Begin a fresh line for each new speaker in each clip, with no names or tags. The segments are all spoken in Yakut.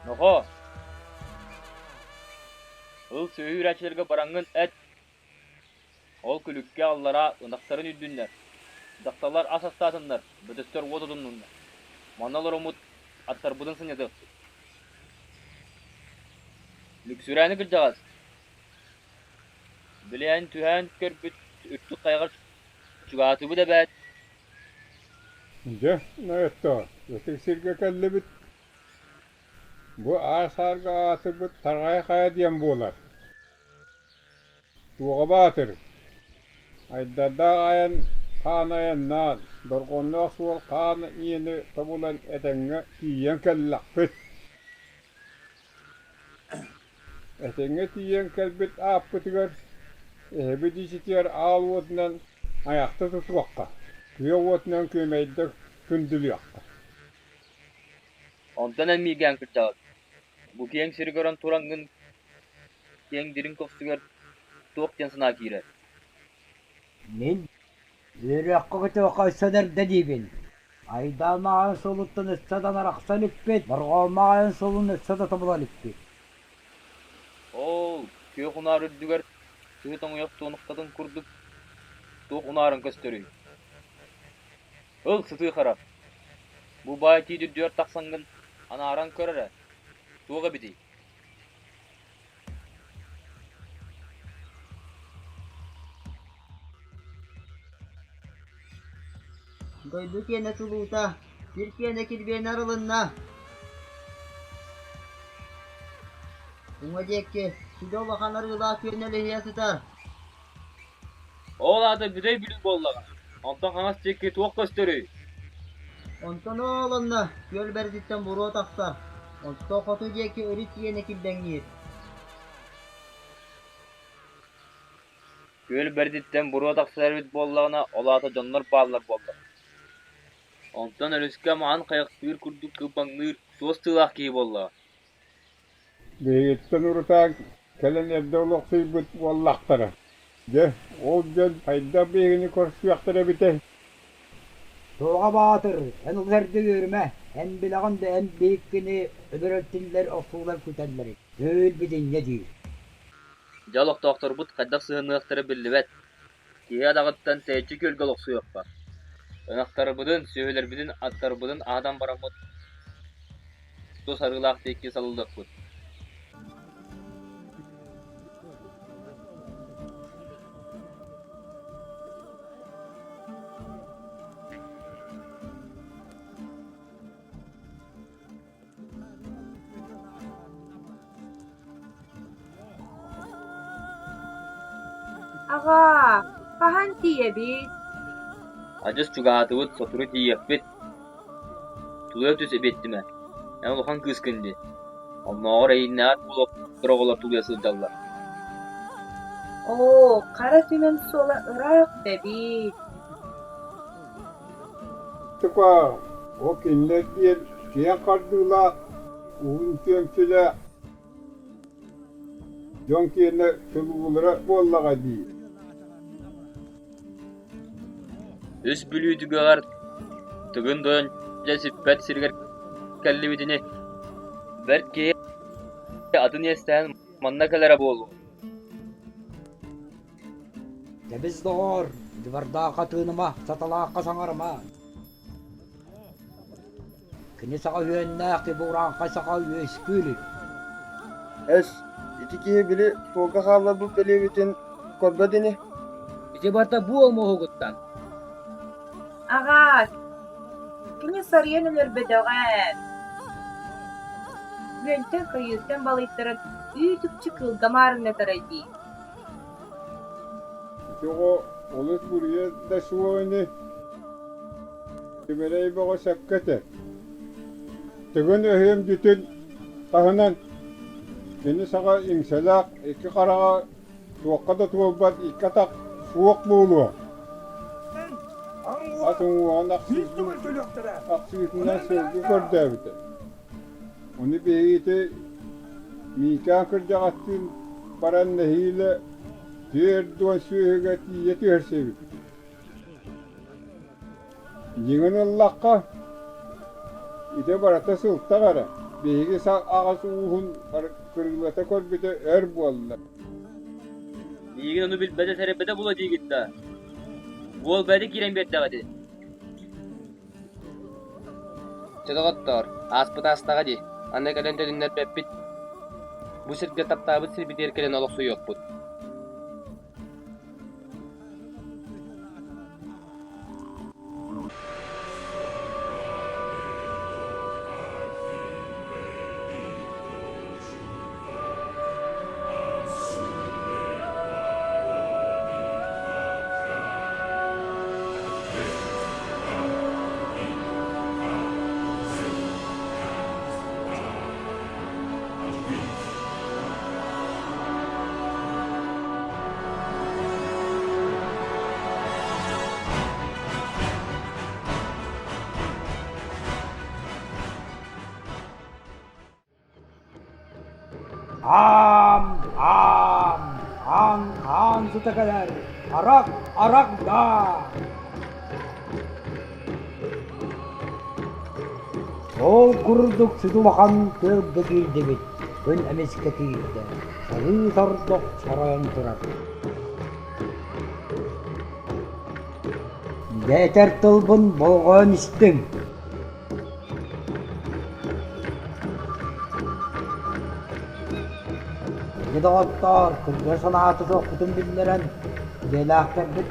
Нохоо, ыл сүөһү үүрээччилэргэ бараҥҥын эт, ол күлүккэ аллараа ынахтарын үүрдүннэр, дьахталлар ас астаатыннар, бөтөстөр уот отуннуннар. Манна олороммут аттарбытын сынньатыахпыт. Лүксүрээни кырдьаҕас, билээн түһээн көрбүт үрдүк хайаҕар чугаһаатыбыт эбээт
Дьэ, нойоттоо, ытык сиргэ кэллибит. Бу аар-саарга аатырбыт Тарҕай Хайа диэн буолар. Туоҕа Баатыр, Айдардаах айан хаан айаннаан, дорҕоонноох суол хаан иэни тобулан этэҥҥэ тиийэн кэллэхпит. Этэҥҥэ тиийэн кэлбит ааппытыгар эһэбит ичитигэр аал уотунан айахта тутуохха, күөх уотунан күөмэйдэ күндүлүөххэ.
Онтон эн миигин кырдьаҕас, бу киэҥ сири көрөн тураҥҥын киэҥ дириҥ көхсүгэр туох диэн санаа киирэр?
Мин үөрүөххэ-көтүөххэ өссө да эрдэ диибин. Айдааннаах айан суолуттан өссө да арахсан иликпит, дорҕоонноох айан суолун өссө да тобулан иликпит.
Ол күөх унаар үрдүгэр тыһы тоҥуйах туонуктатын курдук туох унаарын көстөрүй? Ыл, сытыы харах, бу баай тиит үрдүгэр тахсаҥҥын анааран көр эрэ, туох эбитий?
Дойду киэнэ чулуута, сир киэнэ килбиэнэ арылынна. Уҥа диэки сүдү улахан арыылаах күөнэ лиһийэ сытар.
Ол аата Бүтэй Бүлүү буоллаҕа, онтон хаҥас диэки туох көстөрүй?
Онтон ол онно күөл бэрдиттэн буруо тахсар, онтон хоту диэки өрүс иэнэ килбэҥниир.
Күөл бэрдиттэн буруо тахсар эбит буоллаҕына, ол аата дьоннор бааллар буоллаҕа. Онтон өрүскэ маҥан хайахтыыр курдук кылбаҥныыр суос тыылаах киһи буоллаҕа.
Биһигиттэн урутаан кэлэн эрдэ олохсуйбут буоллахтара. Дьэ, ол дьон хайдах биһигини көрсүөхтэрэ эбитэй?
Туоҕа Баатыр, эн олус эрдэ үөрүмэ, эн билэҕин да эн биһиккини өлөрөлтүллэр охсуулар күтэллэрин, өлбүт инньэ диир.
Дьэ олохтоохторбут хайдах сыһыанныахтара биллибэт, киһи адаҕыттан тэйиччи күөлгэ олохсуйуохха, ынахтарбытын, сүөһүлэрбитин, аттарбытын аһатан бараммыт тус арыылаах диэки салаллыахпыт.
Аҕаа, хаһан тиийэбит?
Адьас чугаһаатыбыт, сотору тиийиэхпит. Тулуйа түс эбиэттимэ, эн улахан кыыскын дии, оннооҕор эйигиннээҕэр буолуох кыра оҕолор тулуйа сылдьаллар.
Оо, хара түмэн суола ыраах да эбит.
Тукаа, ол кинилэр диэн киэҥ хардыылаах, уһун күөмчүлээх дьон киэнэ чулуулара буоллаҕа дии.
Үс Бүлүү түгэҕэр Тыгын Тойон дьэ сиппэт сиригэр кэллибит ини, бэрт киһи атын иэстэһэн манна кэлэрэ буолуо.
Кэбис, доҕоор, дьыбардаахха тыыныма, саталаахха саҥарыма. Кини саҕа үөннээх киһи урааҥхай саха үөскүү илик.
Эс, ити киһи били суолга хаалларбыт бэлиэбитин көрбөт ини.
Ити барыта буол муоһугуттан.
Аҕаа, кини сарыйан өлөрбөтөҕө ээ, үөнтэн-көйүүртэн балыйтаран үүт-үкчү кыылга маарыҥнатара дии.
Ити оҕо олус буруйа да суох ини, Түмэрэй бөҕө сөпкө этэр. Тыгын өһүөм бүтүн таһынан кини саҕа иҥсэлээх икки хараҕа туохха да туолбат икки атах суох буолуо. Ат уҥуоҕун ахсыытынан сылгы көрдөөбүтэ. Ону биһиги ити Миикээн кырдьаҕастыын баран нэһиилэ 40 сүөһүгэ тиийэ түһэрсибиппит. Дьиҥин ыллахха, ити барыта сылтах эрэ. Биһиги аҕыс ууһун кырыылата көрбүтэ өр буолла.
Миигин ону билбэтэ сэрэйбэтэ була диигит да? Уол бэйэтэ киирэн биэрдэҕэ ити. Чэ доҕоттоор, ааспыт аастаҕа дии, аны кэлэн төнүннэрбэппит. Бу сиргэ таптаабыт сирбитигэр кэлэн олохсуйуохпут.
Аам, аам, аан, аан сыта кэлэр, арах, арах даа! Ол курдук сүдү улахан тыалга киирдибит, күн эмискэ киирдэ, салыы тордох соройон турар. Дьэ этэр тылбын болҕойон истиҥ. Ити доҕоттоор, кыргыһа санаата суохпутун биллэрэн, дьиэлээхтэрбит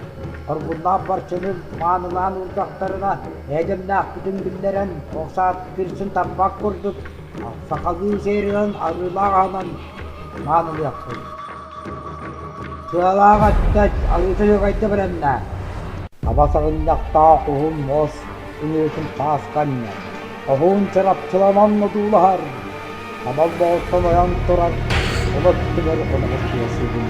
хоргуннаах барчаны маанылаан уурдахтарына, эдэмнээхпитин биллэрэн, ох саат кирсин тарпат курдук, сахалыы сиэринэн арыылаах аһынан маанылыахпыт. Сыалаах өттө арыыта үөгэйдэ бэлэмнээ. Таба саҕынньахтаах уһун муос үҥүүтүн тааска анньар, хоһуун чарапчыланан одуулаһар, табал боҕуттан ойон турар, ол өттүгэр хонугу тыасыыбын.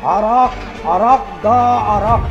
Арах, арах да арах!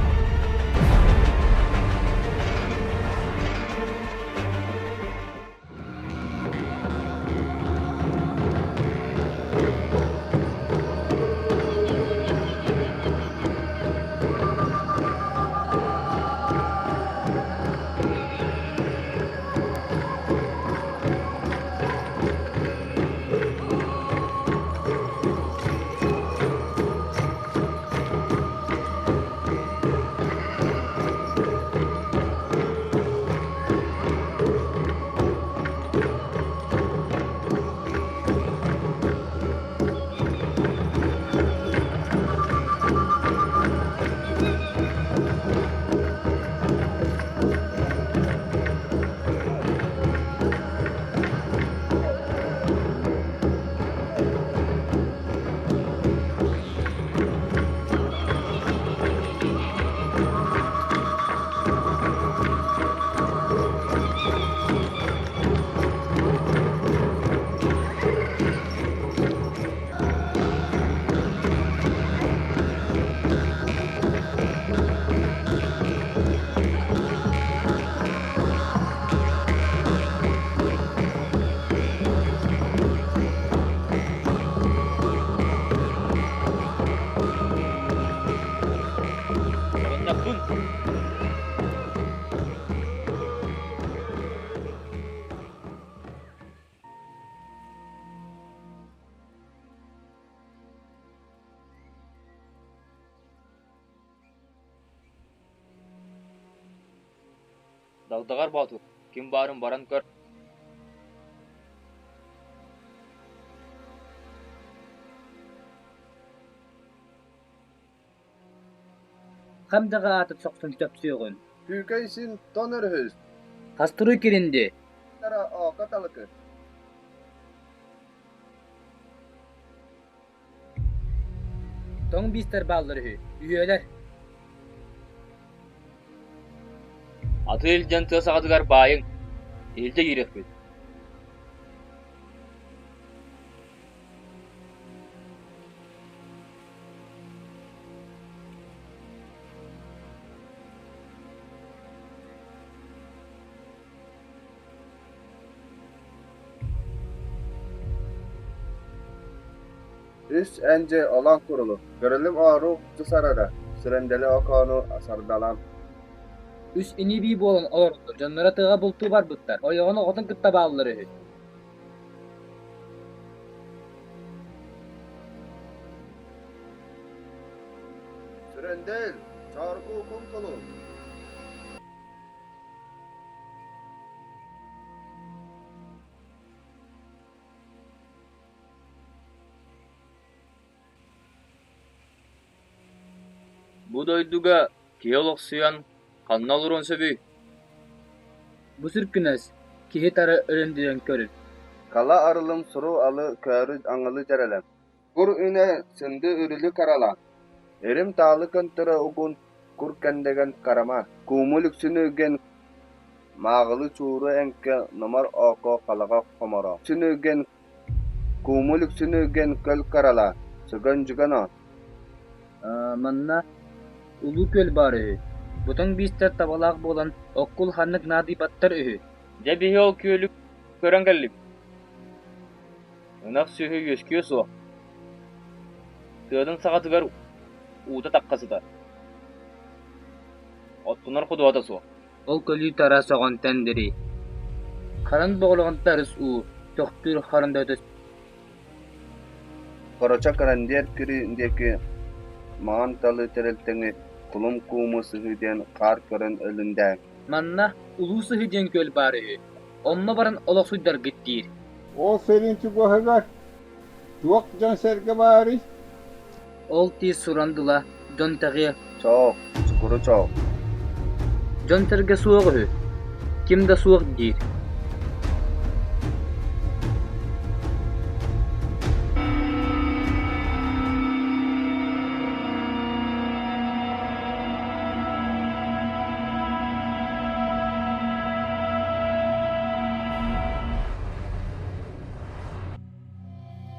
Барыннахпын. Дагдаҕар Боотур, ким баарын баран көр.
Хам даҕа аатын сохсун сөпсүөҕүн
Күүкэй син тон өрүһүс,
Хастуруй киринди
тара ооко талыкы
Тоҥ биистэр бааллар үһү, үһүөлэр
Аты илдьэн тыа саҕатыгар баайыҥ, иһирдьэ киириэхпит
Үс эн дьэ олоҥ курулу, көрүлүм ооруу сарара, сүрэндэлэ окоону сардалам
Үс ини-бии буолан олороллор, дьонноро тыаҕа бултуу барбыттар, ойоҕун оҕотун кытта бааллар үһү
Сүрэндэл, чооргуу кум кулу
Бу дойдуга киһи олохсуйан ханна олоруон сөбүй?
Бу сүркүнэс, киһи тары өлөн көрүн
Кала арылым суру алы көөрү аҥылы дьэрэлэм Кур үнэ сынды үрүлү карала, Эрим таалы көнтөрө угун кур кэндэгэн карама, Куумул үксүнү үгэн мааҕылы чууру эҥкэ номор ооко халаҕа хоморо, Үксүнү үгэн куумул үксүнү үгэн көл карала, Сөгөн дьүгэн о
Манна Улуу Күөл баар үһү, бутуҥ биистэр табалаах буолан оккул ханнык наадыйбаттар үһү
Дьэ биһи ол күөлү көрөн кэллибит Ынах сүөһү үөскүө суох, тыатын саҕатыгар уута тахха сытар, оттонор ходуһата суох
Ол көлүү тара сөҕөнтөн дири Харан боҕолоҕун тарыс уу, төхтүүр харан да
Хорочо Карандер күрү диэки маҥан талы тэрилтэҥи кулум кууму сыһыы диэн хаар көрөн өлүндээ
Манна Улуу Сыһыы диэн күөл баар үһү, онно баран олохсуйдаргыт диир
Ол сирин чугаһыгар туох дьон-сэргэ баарый?
Ол тиис суран дыла дьон тэҕиэ
Чоо, чукуру чоо
Дьон-сэргэ суох үһү, ким да суох диир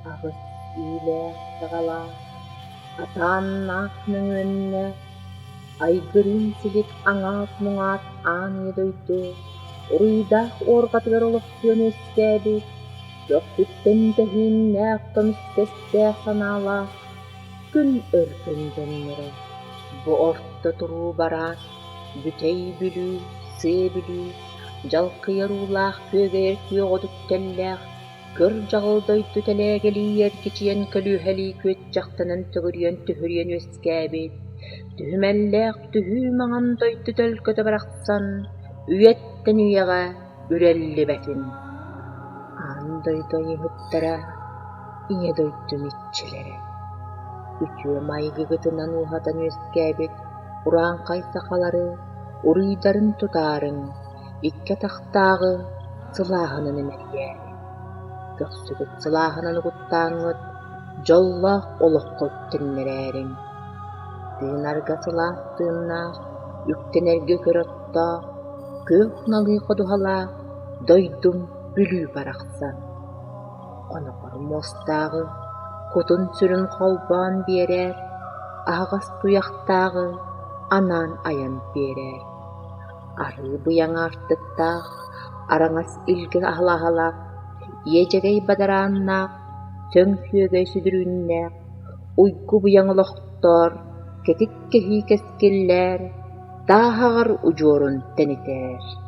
Аҕыс иилээх-саҕалаах, атааннаах мөҥүөннээх, айгырыын силик аҥаат-муҥаат аан ийэ дойду уруйдаах уорҕатыгар олохсуйан үөскээбит, көхсүттэн тэһииннээх көмүскэстээх санаалаах күн өркөн дьонноро бу орто туруу бараан Бүтэй Бүлүү, Сыа Бүлүү, дьалкыйар уулаах күөгэйэр күөх от үктэллээх, көр дьаҕыл дойду тэлээгэлии эргичийэн көлүөһэлии күөччэхтэнэн төгүрүйэн түһүрүйэн үөскээбит, түһүмэллээх түһүү маҥан дойду төлкөтө барахсан үйэттэн үйэҕэ үрэллибэтин. Аан дойду айыһыттара, Ийэ дойдум иччилэрэ, үтүө майгыгытынан ууһатан үөскээбит урааҥхай сахалары уруйдарын тутаарыҥ, икки атахтааҕы сылааһынан имэрийээри, көхсүгүт сылааһынан угуттааҥҥыт дьоллоох олоххо үктэннэрээриҥ, тыынарга сылаас тыыннаах, үктэнэргэ көр оттоох, күөх налыы ходуһалаах дойдум Бүлүү барахсан. Хонохор муостааҕы, кутун-сүрүн холбоон биэрээр, аһаҕас туйахтааҕы анаан айан биэрээр, арыы быйаҥ аартыктаах, араҥас илгэ аһылаһалаах, иэдьэгэй бадарааннаах, сөҥ сүөгэй сүдүрүүннээх, уйгу быйаҥ олохтоор, кэтит кэһии кэскиллээр, тааһаҕар удьуорун тэнитээр.